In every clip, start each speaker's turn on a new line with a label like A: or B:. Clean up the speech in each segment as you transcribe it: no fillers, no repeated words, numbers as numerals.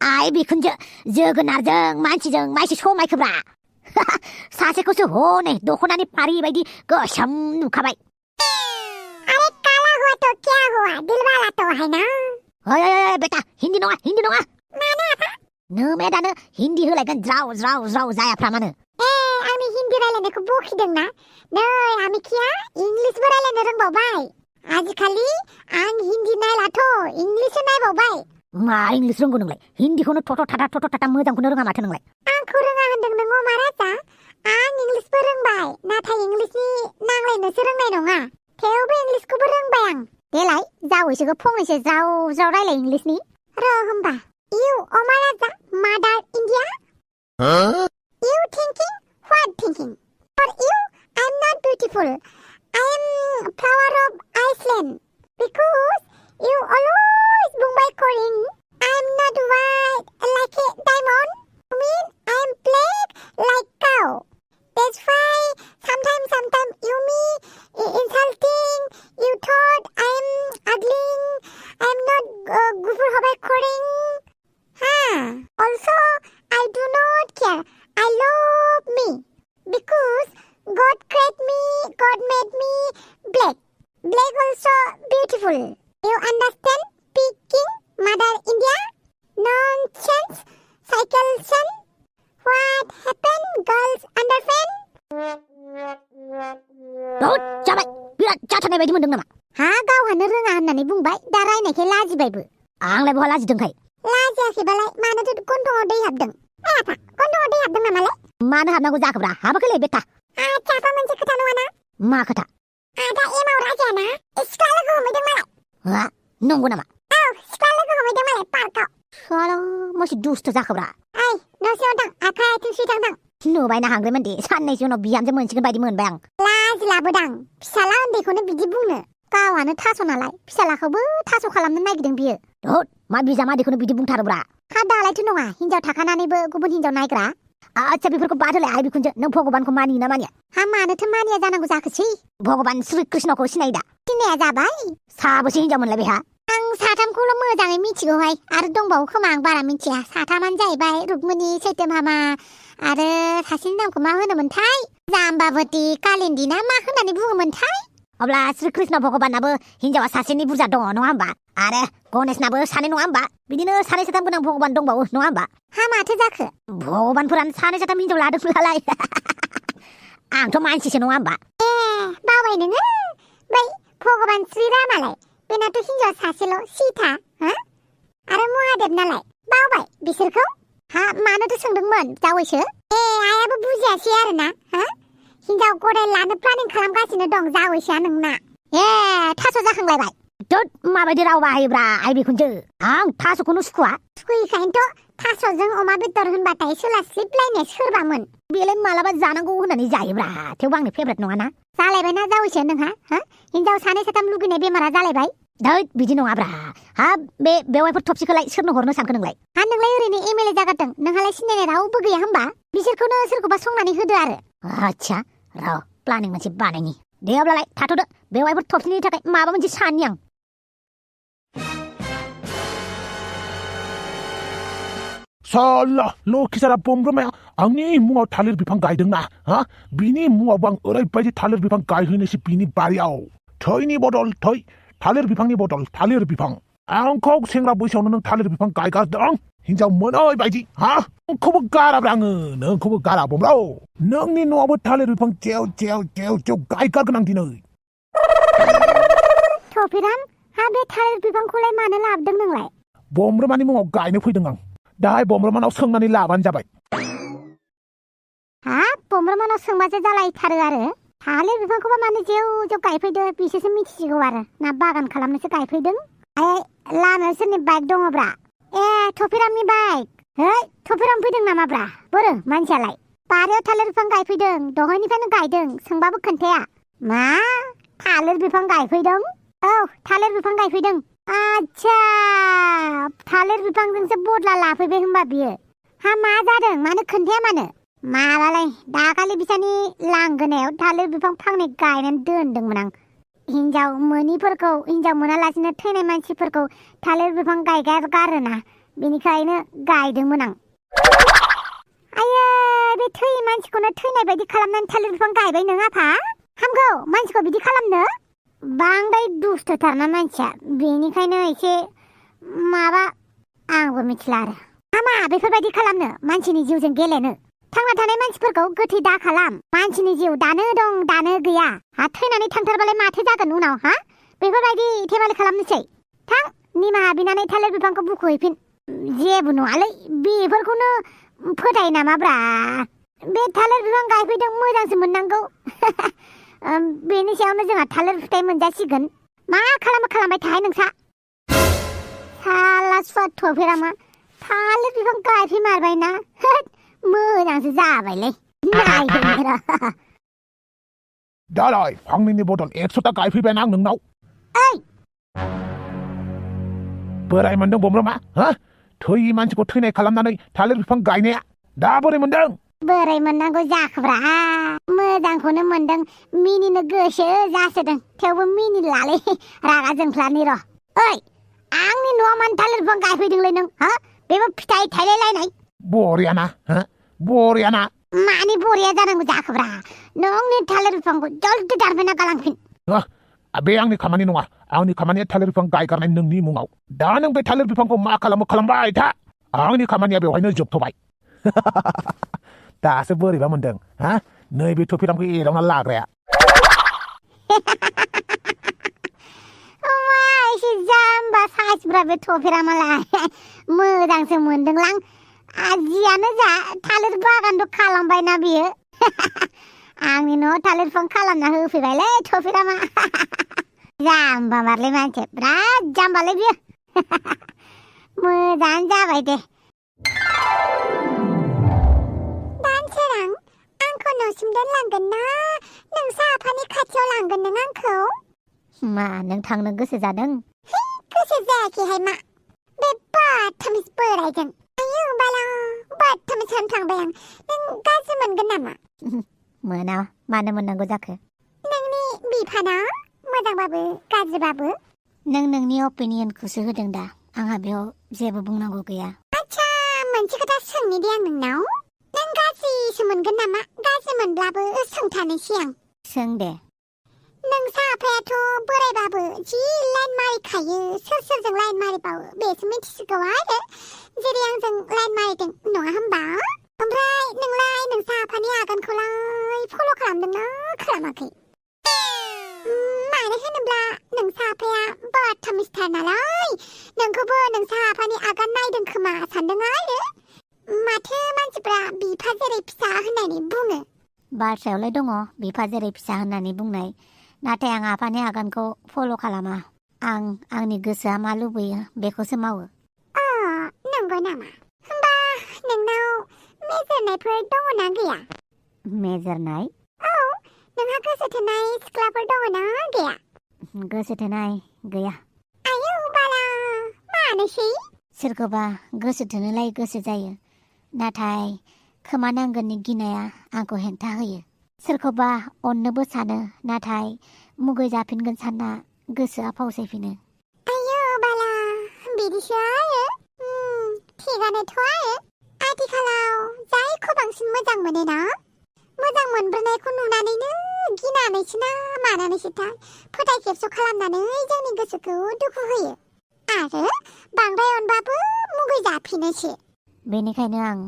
A: आइ बिखुनजो जोगोनारजों मानसिजों माइसो समायखोब्रा सासेखौसो हनै दख'नानि फारि बायदि गोसोम नुखाबाय।
B: अरे काला हुआ तो क्या हुआ, दिल वाला तो है ना।
A: ओइ बेटा हिन्दी नङा
B: मानो आफा?
A: नोमेदानो हिन्दी होलायगोन ज्राव ज्राव ज्राव जायाफ्रा मानो।
B: आंनि हिन्दी रायलायनायखौ बखिदोंना? नै आमिखिया इंलिसबो रायलायनो रोंबावबाय। आजिखालि आं हिन्दी नायलाथ' इंलिससो नायबावबाय।
A: मा इंलिस रोंगौ नोंलाय? हिन्दीखौनो थथ' थाथा मोजांखौनो रोङा माथो नोंलाय?
B: आंखौ रोङा होनदों नों महाराजा? आं इंलिसबो रोंबाय, नाथाय इंलिसनि नांलायनोसो रोंनाय नङा। थेवबो इंलिसखौबो रोंबाय आं। देलाय जावैसोखौ फंनैसो ज्राव ज्राव रायलाय इंलिसनि। र' होमबा You, O Maharaja, Mother India? You thinking? What thinking? For you, I'm not beautiful. I am flower of Iceland. Because you always bumbay calling. I'm not white like a diamond. I mean, I'm black like cow. That's why sometimes you me insulting. You thought I'm ugly. I'm not gufur hobai calling. Also, I do not care. I love me. Because God made me black. Black also beautiful. You understand speaking, Mother India? Nonsense, cycle son. What happened, girls understand?
A: जाबाय बिराद जाथारनाय बायदि मोनदों नामा?
B: हा गावहानो रोङा होननानै बुंबाय, दा रायनायखाय लाजिबायबो।
A: आंलाय बहा लाजिदोंखाय?
B: लाजियाखैबालाय मानोथो गन्थङाव दै हाबदों? आफा गन्थङाव दै हाबदों नामालाय?
A: मानो हाबनांगौ जाखोब्रा? हाबाखैलै बेटा।
B: आच्छा आफा मोनसे खोथा नङाना?
A: मा खोथा?
B: आदा एमाव राजायाना सिख्ला लोगो हमहैदों मालाय।
A: हा नंगौ नामा?
B: औ सिख्ला लोगो हमहैदों मालाय पार्कआव।
A: साला मासे दुस्त जाखोब्रा।
B: ओइ न'सिङाव थां, आखाइ आथिं सुइथां।
A: नुबायना हांग्रेमोन दे, साननैसो उनाव बिहामजो मोनसिगोन बायदि मोनबाय आं।
B: लाज लाबोदां फिसाला उन्दैखौनो बिदि बुंनो। गावहानो थास' नालाय फिसालाखौबो थास' खालामनो नागिरदों बियो।
A: धोद मा बिजामादैखौनो बिदि बुंथारोब्रा।
B: हा दालायथ' नङा हिनजाव थाखानानैबो गुबुन हिनजाव नायग्रा।
A: आच्छा बेफोरखौ बाद होलाय आइ बिखुनजो, नों भगबानखौ मानियो ना मानिया?
B: हा मानोथो मानिया जानांगौ जाखोसै?
A: भगबान श्री कृष्णखौ सिनायो दा?
B: सिनाया जाबाय।
A: साबेसे हिनजावमोनलाय बेहा?
B: आं साथामखौल' मोजाङै मिथिगौहाय, आरो दंबावो खोमा आं बारा मिथिया। साथामानो जाहैबाय रुक्मिणी, सत्यभामा आरो सासेनि नामखौ मा होनोमोनथाय? जाम्बावती, कालिन्दी ना मा होननानै बुङोमोनथाय?
A: अब्ला श्री कृष्ण भगबानाबो हिनजावा सासेनि बुरजा दङ नङा होमबा? आरो गणेशनाबो सानै नङा होमबा? बिदिनो सानै साथाम गोनां भगबान दंबावो नङा होमबा?
B: हा माथो जाखो?
A: भगबानफोरानो सानै साथाम हिनजाव लादोंलाय। आंथ' मानसिसो नङा होमबा?
B: बावबाय नोङो? बै भगबान श्रीरामालाय बेनाथ' हिनजाव सासेल' सीता, हा? आरो महादेब नालाय बावबाय बिसोरखौ? हा मानोथो सोंदोंमोन जावैसो? आयाबो बुजियासै आरोना, हा? हिनजाव गदाय लानो प्लानिं खालामगासिनो दं जावैसोआ नोंना।
A: थास' जाखांलायबाय। धोद माबायदि राव बाहायोब्रा आइ बिखुनजो, आं थास'खौनो सुखुवा।
B: सुखुयैखायनोथ' थास'जों अमा बेदर होनबाथाय सोलास्लिबलायनाय सोरबामोन?
A: बेलाय मालाबा जानांगौ होननानै जायोब्रा, थेवबो आंनि फेभरेट नङाना।
B: जालायबायना जावैसो नोंहा, हा? हिनजाव सानै साथाम लुगैनाय बेमारा जालायबाय?
A: धोद बिदि नङाब्रा। हाब बे बेवाइफोर थबसिखौलाय सोरनो हरनो सानखो नोंलाय?
B: हा नोंलाय ओरैनो एमएलए जागारदों, नोंहालाय सिनायनाय रावबो गैया होमबा? बिसोरखौनो सोरखौबा संनानै होदो आरो।
A: आच्छा र' प्लानिं मोनसे बानायनि। दे अब्लालाय थाथ'दो, बेवाइफोर थबसिनि थाखाय माबा मोनसे साननि आं।
C: साला लखिसारा बमब्रमाया आंनि मुङाव थालिर बिफां गायदोंना, हा? बिनि मुङावबो आं ओरैबायदि थालिर बिफां गायहैनोसै बिनि बारियाव। थैनि बदल थै, थालिर बिफांनि बदल थालिर बिफां। आंखौ सेंग्रा बैसोआवनो नों थालिर बिफां गायगारदों, हिनजाव मोनै बायदि, हा? नोंखौबो गाराब्रा आङो, नोंखौबो गारा बमब्राव। नोंनि न'आवबो थालिर बिफां जेव जेव जेव जेव गायगारगोन आं दिनै।
B: थफिराम, हा बे थालिर बिफांखौलाय मानो लाबोदों नोंलाय?
C: बमब्रमानि मुङाव गायनो फैदों आं। दाहाय बमब्रमानाव सोंनानै लाबानो जाबाय।
B: हा बमब्रमानाव सोंबासो जालायथारो आरो? थालिर बिफांखौबा मानो जेव जेव गायफैदो बिसोरसो मिथिसिगौ आरो ना बागान खालामनोसो गायफैदों? लामायाव सोरनि बाइक दङब्रा? थफिरामनि बाइक। है थफिराम फैदों नामाब्रा? बोरो मानसियालाय? बारियाव थालिर बिफां गायफैदों, दहायनिफ्रायनो गायदों, सोंबाबो खोन्थाया। मा थालिर बिफां गायफैदों? औ थालिर बिफां गायफैदों। आच्छा थालिर बिफांजोंसो बदला लाफैबाय होनबा बियो। हा मा जादों, मानो खोन्थाया मानो? माबालाय दाखालि बिसानि लांगोनायाव थालिर बिफां फांनै गायनानै दोनदोंमोन आं। हिनजाव मोनिफोरखौ, हिनजाव मोनालासिनो थैनाय मानसिफोरखौ थालिर बिफां गायगारगारोना, बेनिखायनो गायदोंमोन आं आयो बे थैयै मानसिखौनो थैनाय बायदि खालामनानै थालिर बिफां गायबाय नों आफा हामगौ मानसिखौ बिदि खालामनो बांद्राय दुस्थ'थारना मानसिया बेनिखायनो एसे माबा आंबो मिथिला आरो हामा बेफोरबायदि खालामनो मानसिनि जिउजों गेलेनो थांना थानाय मानसिफोरखौ गोथै दा खालाम मानसिनि जिउ दानो दं दानो गैया हा थैनानै थांथारबालाय माथो जागोन उनाव हा बेफोरबायदि थेमालि खालामनोसै थां निमाहा बिनानै थालिर बिफांखौ बुखुहैफिन जेबो नङालै बेफोरखौनो फोथाय नामाब्रा बे थालिर बिफां गायफैदों मोजांसो मोननांगौ बेनि सायावनो जोंहा थालिर फिथाइ मोनजासिगोन मा खालामो खालामबाय थाहाय नोंसा साला सुवा थफेरामा थालिर बिफां गायफैमारबायना मोजांसो जाबायलै नायदों र'
C: दालाय फांनैनि बदल 100टा गायफैबायना आं नोंनाव
B: ओइ
C: बोराय मोनदों बमब्रमा हा थैयै मानसिखौ थैनाय खालामनानै थालिर बिफां गायनाया दा बोरै मोनदों
B: बोरै मोननांगौ जाखोब्रा मोजांखौनो मोनदों मिनिनो गोसो जासोदों थेवबो मिनिलालै रागा जोंफ्लानि र' ओइ आंनि न'आव मानो थालिर बिफां गायफैदोंलै नों हा बेबो फिथाइ थायलायलायनाय
C: बरियाना हा बरियाना
B: मानि बरिया जानांगौ जाखोब्रा नोंनि थालिर बिफांखौ जल्दी दानफायना गालांफिन
C: बे आंनि खामानि नङा आंनि खामानिया थालिर बिफां गायगारनाय नोंनि मुङाव दा नों बे थालिर बिफांखौ मा खालामो खालामबाय था आंनि खामानिया बेवहायनो जोबथ'बाय दासो बोरैबा मोनदों हा नैबे थफिरामखौ एदावना लाग्राया
B: एसे जाम्बा साइसब्रा बे थफेरामालाय मोजांसो मोनदोंलां जियानो जा थालिर बागानथ' खालामबायना बियो आंनि न'आव थालिर बिफां खालामना होफैबायलै थफेरामा जाम्बा मारलै मानसि बिराद जाम्बालै बियो मोजाङानो जाबाय दे दानसोरां आंखौ न'सिम दोनलांगोन ना नोंसा आफानि खाथियाव लांगोन नों आंखौ
A: मा नों थांनो गोसो जादों
B: गोसो जायाखैहाय मा बे बाथामिस बोरायजों आयौ बाला बाथामिस होनफ्लांबाय आं नों गाज्रि मोनगोन नामा
A: मोना मानो मोननांगौ जाखो
B: नोंनि बिफाना मोजांबाबो गाज्रिबाबो
A: नों नोंनि अपिनियनखौसो होदों दा आंहा बेयाव जेबो बुंनांगौ गैया
B: आच्छा मोनसे खोथा सोंनि दे आं नोंनाव नों गाज्रिसो मोनगोन नामा गाज्रि मोनब्लाबो सोंथानोसै आं
A: सों दे
B: नोंसा आफायाथ' बोरायबाबो जि लाइन मारिखायो सोर सोरजों लाइन मारिबावो बेसो मिथिसिगौ आरो जेरै आंजों लाइन मारिदों नङा होमबा ओमफ्राय नोंलाय नोंसा आफानि आगानखौलाय फल' खालामदोंना खालामाखै मानो होनोब्ला नोंसा आफाया बाथामिसथार नालाय नोंखौबो नोंसा आफानि आगान नायदों खोमा सानदों आरो माथो मानसिफ्रा बिफा जेरै फिसा होननानै बुङो
A: बाथ्रायावलाय दङ बिफा जेरै फिसा होननानै बुंनाय नाथाय आं आफानि आगानखौ फल' खालामा आं आंनि गोसोआ मा लुबैयो बेखौसो मावो
B: नंगौ नामा होमबा नोंनाव मेजरनायफोर दङना गैया
A: मेजरनाय
B: औ नोंहा गोसो थोनाय सिख्लाफोर दङना गैया
A: गोसो थोनाय गैया
B: आयौ बाला मानोसै
A: सोरखौबा गोसो थोनोलाय गोसो जायो नाथाय खोमा नांगोननि गिनाया आंखौ हेंथा होयो सोरखौबा अननोबो सानो नाथाय मुगै जाफिनगोन सानना गोसोआ फावसायफिनो
B: आयौ बाला बिदिसो आरो थिगानोथ' आरो आथिखालाव जायखौ बांसिन मोजां मोनोना मोजां मोनब्रोनायखौ नुनानैनो गिनानैसो ना मानानैसोथाय फोथाय खेबस' खालामनानै जोंनि गोसोखौ दुखु होयो आरो बांद्राय अनबाबो मुगै जाफिनोसो
A: बेनिखायनो आं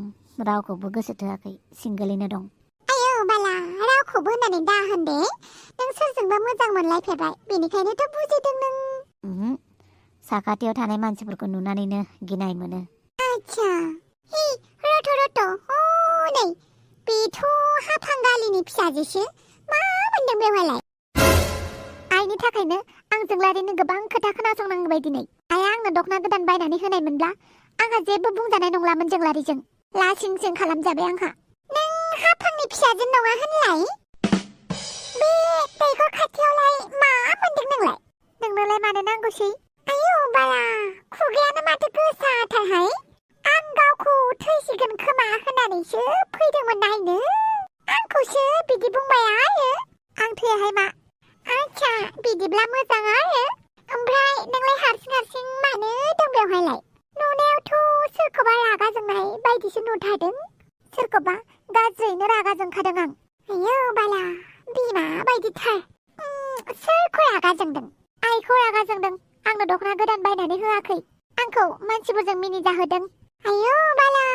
A: रावखौबो गोसो थोआखै सिंगोलैनो दं
B: आयौ बाला रावखौबो होननानै दा होन दे नों सोरजोंबा मोजां मोनलायफेरबाय बेनिखायनोथ' बुजिदों नों
A: साखाथियाव थानाय मानसिफोरखौ नुनानैनो गिनाय मोनो
B: आच्छा रथ' हनै बेथ' हाफांगालिनि फिसाजोसो मा मोनदों बेवहायलाय आइनि थाखायनो आंजों रायलायनो गोबां खोथा खोनासंनांगौ बायदि नै आइया आंनो दख'ना गोदान बायनानै होनायमोनब्ला आंहा जेबो बुंजानाय नंलामोन जोंलारिजों लासिं सिं खालामजाबाय आंहा नों हाफांनि फिसाजो नङा होनलाय बे दैखर खाथियावलाय मा मोनदों नोंलाय नोंनोलाय मानो नांगौसै आयौ बाला खुगायानो माथो गोसाथारहाय आं गावखौ थैसिगोन खोमा होननानैसो फैदोंमोन नायनो आंखौसो बिदि बुंबाय आरो आं थैयाहाय मा आच्छा बिदिब्ला मोजां आरो ओमफ्राय नोंलाय हारसिं मानो दं बेवहायलाय नुनायावथ' सोरखौबा रागा जोंनाय बायदिसो नुथारदों सोरखौबा गाज्रियैनो रागा जोंखादों आं आयौ बाला बिमा बायदिथार सोरखौ रागा जोंदों आइखौ रागा जोंदों आंनो दख'ना गोदान बायनानै होआखै आंखौ मानसिफोरजों मिनिजाहोदों आयौ बाला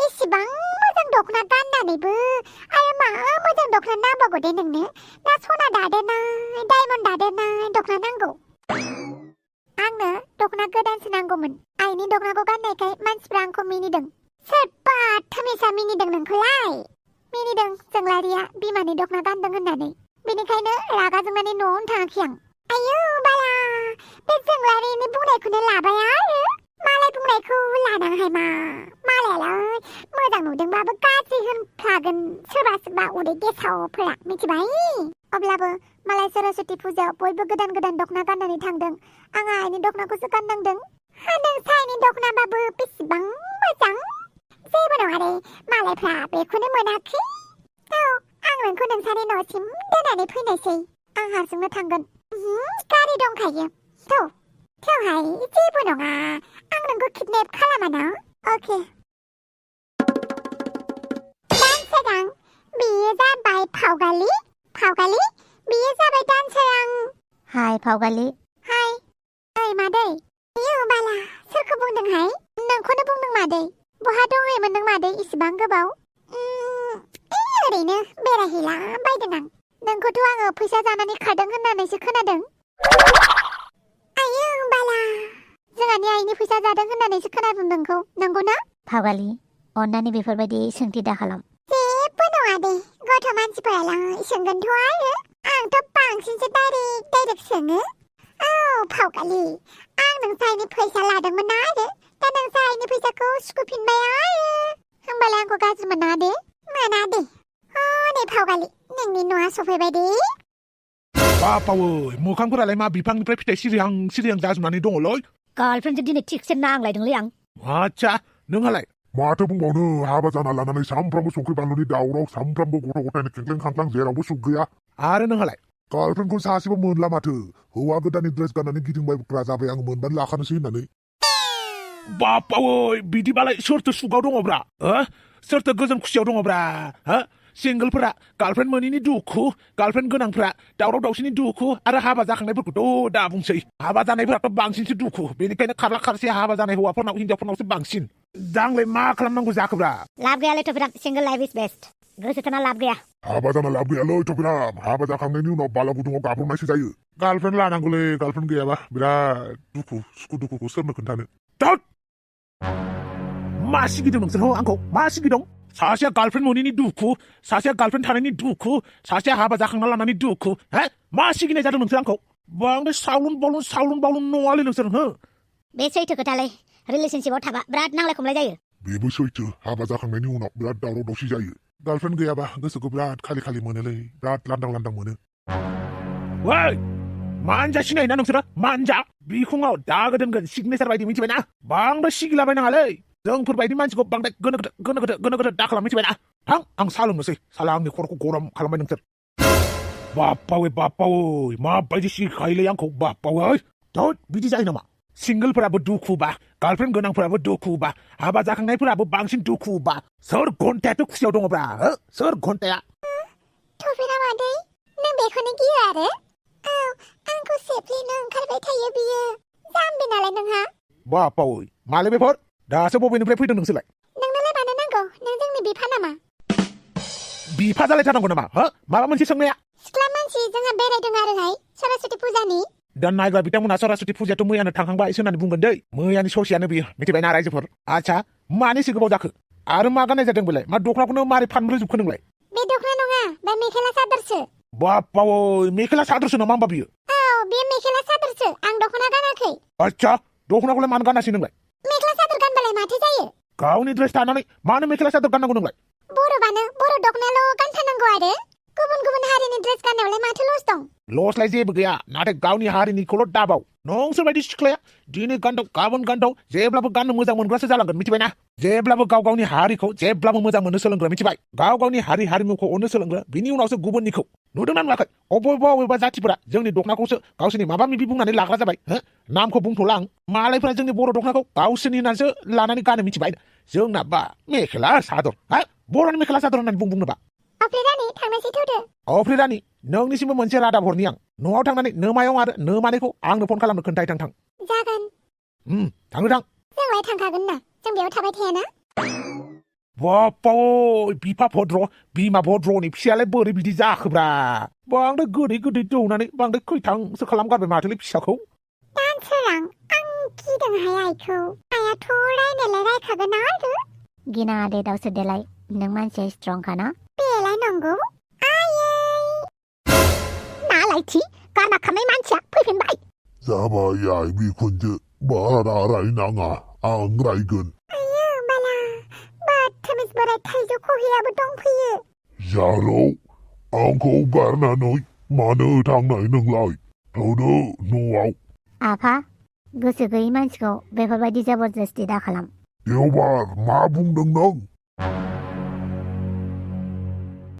B: एसेबां मोजां दख'ना गाननानैबो आरो मा मोजां दख'ना नांबावगौ दे नोंनो ना सना दादेरनाय डायमन्ड दादेरनाय दख'ना नांगौ आंनो दख'ना गोदानसो नांगौमोन आइनि दख'नाखौ गाननायखाय मानसिफ्रा आंखौ मिनिदों सोरबा थामेसा मिनिदों नोंखौलाय मिनिदों जोंलारिया बिमानि दख'ना गानदों होननानै बेनिखायनो रागा जोंनानै न'आवनो थाङाखै आं आयौ बाला बे जोंलारिनि बुंनायखौनो लाबाय आरो मालाय बुंनायखौ लानांहाय मा मालायालाय मोजां नुदोंबाबो गाज्रि होनफ्लागोन सोरबा सोरबा उदै गेसावफोरा मिथिबाय अब्लाबो मालाय सरस्वती फुजायाव बयबो गोदान गोदान दख'ना गाननानै थांदों आं आइनि दख'नाखौसो गाननांदों नोंसा आइनि दख'नाबाबो बेसेबां मोजां जेबो नङा दे मालायफ्रा बेखौनो मोनाखै औ आं नोंखौ नोंसानि न'सिम दोननानै फैनोसै आं हारसिंनो थांगोन गारि दंखायो थौहाय जेबो नङा आं नोंखौ किडनेप खालामा ना अके दानसोरां बेयो जाबाय फावगालि बेयो जाबाय दानसोरां
A: हाय फावगालि
B: हाय ओइ मादै आयौ बाला सोरखौ बुंदोंहाय नोंखौनो बुंदों मादै बहा दंहैयोमोन नों मादै इसिबां गोबाव ओरैनो बेरायहैला बायदों आं नोंखौथ' आङो फैसा जानानै खारदों होननानैसो खोनादों आयौ बाला जोंहानि आइनि फैसा जादों होननानैसो खोनादों नोंखौ नंगौना
A: फावगालि अन्नानै बेफोरबायदि सोंथि दाखालाम
B: जेबो नङा दे गथ' मानसिफोरालाय सोंगोनथ' आरो आंथ' बांसिनसो डाइरेक्ट सोङो औ फावगालि आं नोंसाइनि फैसा लादोंमोन ना आरो दा नोंसाइनि फैसाखौ सुख'फिनबाय आरो होमबालाय आंखौ गाज्रि मोना दे हनै फावगालि नोंनि न'आ सफैबाय दे
C: बापावै मोखांफोरालाय मा बिफांनिफ्राय फिथाइ सिरिहां जाजोबनानै दङलै
A: गार्लफ्रेन्डजों दिनै थिगसे नांलायदोंलै आं
C: आच्छा नोंहालाय
D: माथो बुंबावनो हाबा जाना लानानै सामफ्रामबो संख्रि बानलुनि दावराव सामफ्रामबो गथ' गथायनि खेंख्लें खांख्लां जेरावबो सुख गैया
C: आरो नोंहालाय
D: गार्लफ्रेन्डखौ सासेबो मोनला माथो हौवा गोदाननि ड्रेस गाननानै गिदिंबायग्रा जाबाय आं मोनबानो लाखानोसै होननानै
C: बापावै बिदिबालाय सोरथो सुगाव दङब्रा सोरथो गोजोन खुसियाव दङब्रा सिंगोलफोरा गार्लफ्रेन्ड मोनैनि दुखु गार्लफ्रेन्ड गोनांफ्रा दावराव दावसिनि दुखु आरो हाबा जाखांनायफोरखौथ' दा बुंसै हाबा जानायफोराथ' बांसिनसो दुखु बेनिखायनो खारला खारसि हाबा जानाय हौवाफोरनाव हिनजावफोरनावसो बांसिन दांलाय मा खालामनांगौ जाखोब्रा
A: लाब गैयालै थफिराम सिंगल लाइफ इज बेस्ट गोसो थोना लाब गैया
D: हाबा जाना लाब गैयालै थफिराम हाबा जाखांनायनि उनाव बाला गुदुङाव गाब्रबनायसो जायो गार्लफ्रेन्ड लानांगौलै गार्लफ्रेन्ड गैयाबा बिराद सुखु दुखुखौ सोरनो खोन्थानो
C: मा सिगिदों नोंसोर आंखौ मा सिगिदों सासेया गार्लफ्रेन्ड मोनैनि दुखु सासेया गार्लफ्रेन्ड थानायनि दुखु सासेया हाबा जाखांना लानानै दुखु मा सिगिनाय जादों नोंसोर आंखौ बांद्राय सावलुन बावलुन नङालै नोंसोर
A: बे सैथो खोथालै रिलेशनशिपआव थाबा बिराद नांलाय खमलाय जायो
D: बेबो सैथो हाबा जाखांनायनि उनाव बिराद दावराव दावसि जायो गार्लफ्रेन्ड गैयाबा गोसोखौ बिराद खालि मोनोलै बिराद लांदां मोनो
C: मानजा सिनायोना नोंसोरो मानजा बिखुङाव दागो दोनगोन सिगनेसार बायदि मिथिबायना बांद्राय सिगिलाबायनाङालै जोंफोरबायदि मानसिखौ बांद्राय गोनो गोथो दा खालाम मिथिबायना थां आं साहा लोंनोसै साला आंनि खर'खौ गरम खालामबाय नोंसोर बापावै माबायदि सिखायोलै आंखौ बापावै बिदि जायो नामा सिंगोलफोराबो दुखुबा गार्लफ्रेन्ड गोनांफोराबो दुखुबा हाबा जाखांनायफोराबो बांसिन दुखुबा सोर घन्टायाथ' खुसियाव दङब्रा सोर घन्टाया
B: थफिरा मादै नों बेखौनो गियो आरो औ आंखौ सेफ्लेनो ओंखारबाय थायो बियो जाम्बि नालाय नोंहा
C: बापावै मालै बेफोर दासो बबेनिफ्राय फैदों नोंसोरलाय
B: नोंनोलाय मानो नांगौ नों जोंनि बिफा नामा
C: बिफा जालायथारनांगौ नामा माबा मोनसे सोंनाया
B: सिख्ला मानसि जोंहा बेरायदों आरोहाय सरस्वती फुजानि
C: दा नायग्रा बिथांमोना सरस्वती फुजायाथ' मैयानो थांखांबाय होननानै बुंगोन दै मैयानि ससेयानो बियो मिथिबायना रायजोफोर आच्छा मानो एसे गोबाव जाखो आरो मा गाननाय जादों बेलाय मा दख'नाखौनो मारै फानब्रोजोबखो नोंलाय
B: बे दख'ना नङा बे मेखेला सादोरसो
C: बापावै मेखेला सादोरसो नामा होमबा बियो
B: औ बे मेखेला सादोरसो आं दख'ना गानाखै
C: आच्छा दख'नाखौलाय मानो गानासै नोंलाय
B: मेखेला सादोर गानबालाय माथो जायो
C: गावनि ड्रेस थानानै मानो मेखेला सादोर गाननांगौ नोंलाय
B: बर'बानो बर' दख'नाल' गानथारनांगौ आरो गुबुन गुबुन हारिनि ड्रेस गाननायावलाय माथो लस दं
C: लसलाय जेबो गैया नाथाय गावनि हारिनिखौल' दाबाव नोंसोरबायदि सिख्लाया दिनै गानदाव गाबोन गानदाव जेब्लाबो गाननो मोजां मोनग्रासो जालांगोन मिथिबायना जेब्लाबो गाव गावनि हारिखौ जेब्लाबो मोजां मोननो सोलोंग्रा मिथिबाय गाव गावनि हारि हारिमुखौ अननो सोलोंग्रा बिनि उनावसो गुबुननिखौ नुदोंना नुवाखै अबेबा जातिफोरा जोंनि दखनाखौसो गावसोरनि माबा माबि बुंनानै लाग्रा जाबाय हो नामखौ बुंथ'ला आं मालायफोरा जोंनि बर' दखनाखौ गावसोरनि होननानैसो लानानै गानो मिथिबाय जोंना बा मेखेला सादर हा बर'नि मेखेला सादर होननानै बुंनोबा
B: अफ्रिरानि थांनोसै थौदो
C: अफ्रिरानि नोंनिसिमबो मोनसे रादाब हरनि आं न'आव थांनानै नोमायं आरो नोमानैखौ आंनो फन खालामनो खोन्थाय थां
B: जागोन
C: थांनो थां
B: जोंलाय थांखागोन ना जों बेयाव थाबाय थायाना
C: बाप्पाव बिफा भद्र बिमा भद्रनि फिसायालाय बोरै बिदि जाखोब्रा बांद्राय गोदै दौनानै बांद्राय खैथांसो खालामगारबाय माथोलै फिसाखौ
B: दानसोरां आं गिदोंहाय आइखौ आइयाथ' रायनायलाय रायखागोन आरो
A: गिनाङा दे दावसो देलाय नों मानसिया स्ट्रंखा ना
B: बेलाय नंगौ आयै नालायथि गारना खारनाय मानसिया फैफिनबाय
D: जाबाय आइ बिखुनजो बारा रायनाङा आं रायगोन
B: आयो बाला बाथमिस बोराय थाइजौ खहियाबो दंफैयो
D: जारौ आंखौ गारनानै मानो थांनाय नोंलाय थौदो न'आव
A: आफा गोसो गैयै मानसिखौ बेफोरबायदि जबरदस्ति दा खालाम
D: देवबार मा बुंदों नों